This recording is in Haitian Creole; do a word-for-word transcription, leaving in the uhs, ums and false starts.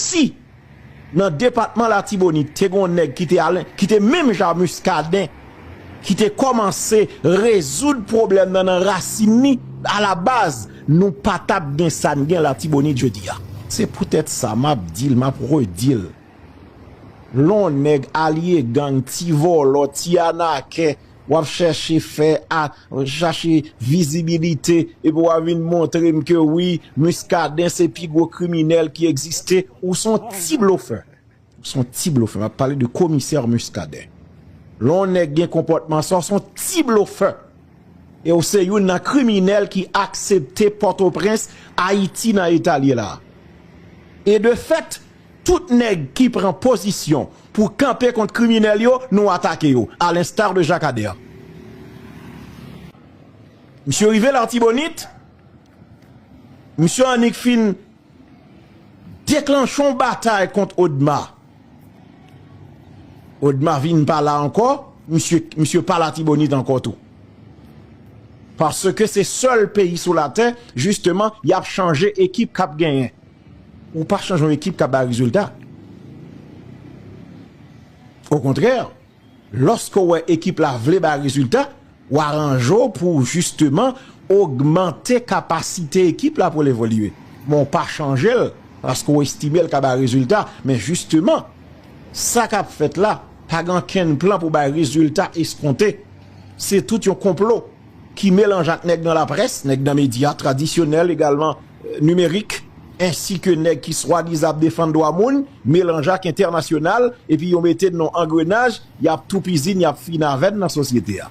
Si nan depatman Latibonit te gen yon nèg ki te alen, ki te menm jan Muscadin, ki te kòmanse rezoud pwoblèm nan nan rasin li, alabaz, nou pa t ap gen sa n gen Latibonit jodi a. Se poutèt sa m ap di l, m ap redi l. Lè yon nèg alye gang, ti vòlò, ti anakè, w ap chèche fè a, chache vizibilite, epi w ap vin montre m ke wi, Muscadin se pi gwo kriminèl ki egziste. Ou se yon ti blofè. Ou se yon ti blofè. M ap pale de komisè Muscadin. Lè yon nèg gen konpòtman sa, ou se yon ti blofè. E ou se youn nan kriminèl ki aksepte Pòtoprens, Ayiti nan eta l ye la. E de fèt, tout nèg ki pran pozisyon pou kanpe kont kriminèl yo, nou atake yo, à l'instar de Jacques Ader. Misye rive Latibonit, misye annik fin deklanche yon batay kont Odma. Odma vin pa la ankò, misye, misye pa Latibonit ankò tou. Paske se sèl peyi sou latè, jisteman, y ap chanje ekip k ap genyen. Ou pa chanje yon ekip k ap bay rezilta. Okontrè, lòske w wè ekip la vle bay rezilta, w aranje w pou w jisteman ogmante kapasite ekip la pou l evolye. Men w pa chanje l paske w estime l ka bay rezilta. Men jisteman, sa k ap fèt la, pa gen okenn plan pou bay rezilta eskonte. Se tout yon konplo ki melanje ak nèg nan laprès, nèg nan medya tradisyonèl egalman, euh, nimerik, ensi ke nèg ki swadizan ap defann dwa moun, melanje ak entènasyonal, epi yo mete n nan yon angrenaj, y ap toupizin, y ap fini avè n nan sosyete a.